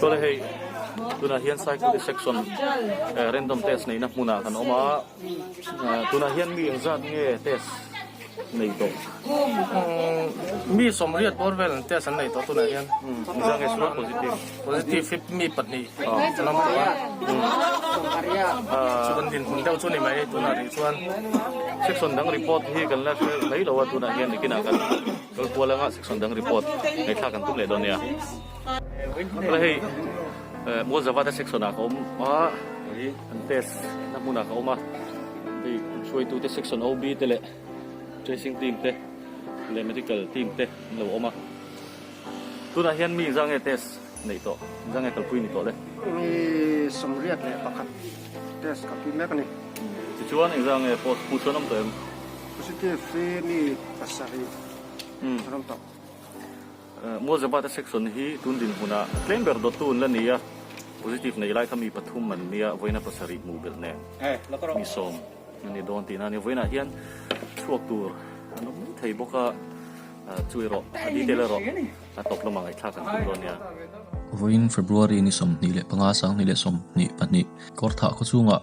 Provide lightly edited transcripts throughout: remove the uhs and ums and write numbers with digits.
Chuan hei tunah hian cycle section random test neihna hmunah kan awm a tunah hian mi engzat nge test nei tawh? Mi sawmriat bawr vel an test an nei tawh tunah hian. Engzat nge chuan positive? Positive hi mi pahnih an awm tawh a. Chu kan dinhmun deuh chu ni mai tunah rih chuan. Section dang report hi kan la hre mai lo a tunah hian nikinah kan kal kual anga section dang report ngaihthlak kan tum leh dawn nia. Chuan hei Mualzavata section ah ka awm a an test na hmunah ka awm a hei hruaitute section OB te leh tracing team te leh medical team te an lo awm a. Tunah hian mi engzah nge test neih tawh? Engzah nge kalpui ni tawh le? Mi 81 test kalpui mek a ni. Tichuan engzah nge post hmuh chuan awm tawh em? Positive hi mi pasarih an awm tawh. Mualzabata section hi tun dinhmunah tlem ber dawttu an la ni a, positive nei lai kha mi pathum an nia, vawiina pasarih hmuh belh nen mi sawm an ni dawn tihna a ni. Vawiinah hian chhuak tur an awm mai thei bawk a. Chu erawh a detail erawh a tawp lamah ngaihthlak kan tum dawn nia. Vawiin February ni 25 2022 Kawrthah khaw chungah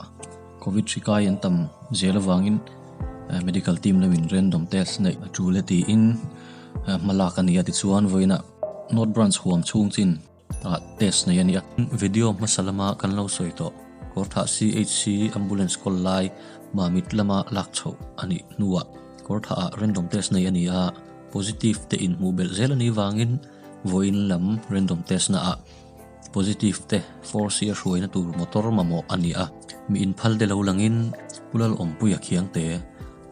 Covid hri kai an tam zel avangin Medical team lamin random test neih a tul e tiin hma lak a ni a tichuan vawiinah North Branch huam chhung chin ah test nei a ni a. Video hmasa lama kan lo sawi tawh Kawrthah CHC Ambulance kawl lai Mamit lama lak chhoh a nih hnuah Kawrthah ah random test nei a ni a, positive te inhmuh belh zel a nih vangin vawiin lam random test na ah positive te 4C a hruaina tur motor mamawh a ni a. Mi inphal te lo langin Pu Lalawmpuia Khiangte,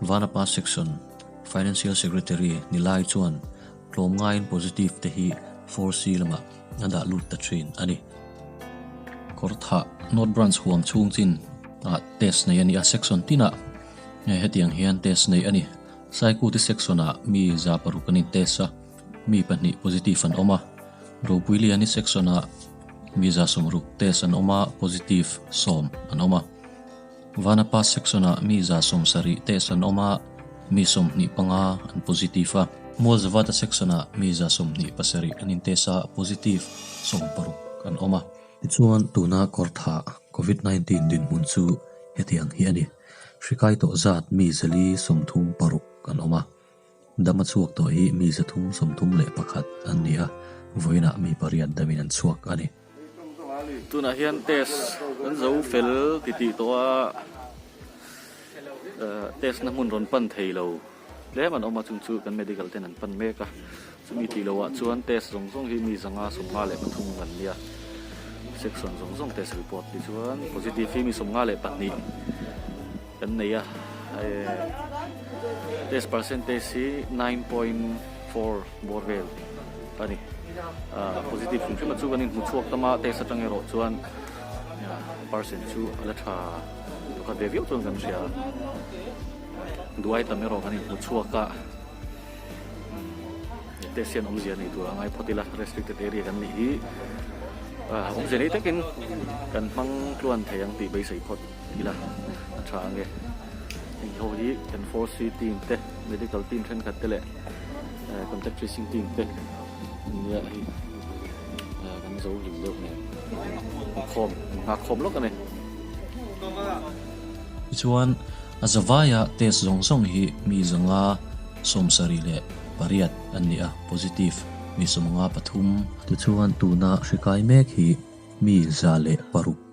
Vanapa Section Financial Secretary ni lai chuan Tlawmngaiin positive te hi 4C lamah a dah lut ta thin a ni. Kawrthah North Branch huam chhung chin ah test nei a ni a, section tinah hetiang hian test nei a ni. Saikuti section ah mi 600 an in test a, mi pahnih positive an awm a. Ropuiliani section ah mi 60 test an awm a, positive sawm an awm a. Vanapa section-ah mi 70 test an awm a, mi 25 an positive a. Mualzavata section-ah mi 27 an intest a, positive 16 an awm a. Tichuan, tuna kawrthah Covid 19 dinhmun chu hetiang hi a ni. Hri kai tawh zat mi 436 an awm a. Dama chhuak tawh hi mi 331 an ni a, vawiinah mi pariat damin an chhuak a ni. Tunah hian test an zo fel ti tih tawh a, test na hmun rawn pan thei lo tlem an awm a, chung chu kan medical ten an pan mek a, chumi tih loh ah chuan test zawng zawng hi mi 553 an nia, section zawng zawng test report ti chuan positive hi mi 52. Kan nei a, test percentage hi 9.4 bawr vel a ni. Positive hrim hrim a chu kan inhmu chhuak tam a, test atang erawh chuan percent chu a la tha pakhat ve viau chuan kan hria. Duai tam erawh kan inhmu chhuak a, test hian awmzia nei tur a ngai phawt ila, restricted area kan nih hi awmzia nei takin kan hmang tluan thei ang tih beisei phawt. Ila a tha ange. Heng ho hi kan 4C team te, medical team thenkhat te leh contact tracing team te an nia hei kan zo hlim deuh nen inkhawm nghak khawm lawk a ni. Tichuan a zavaia test zawng zawng hi mi 578 an ni a, positive mi 53. Tichuan tuna hri kai mek hi mi 106.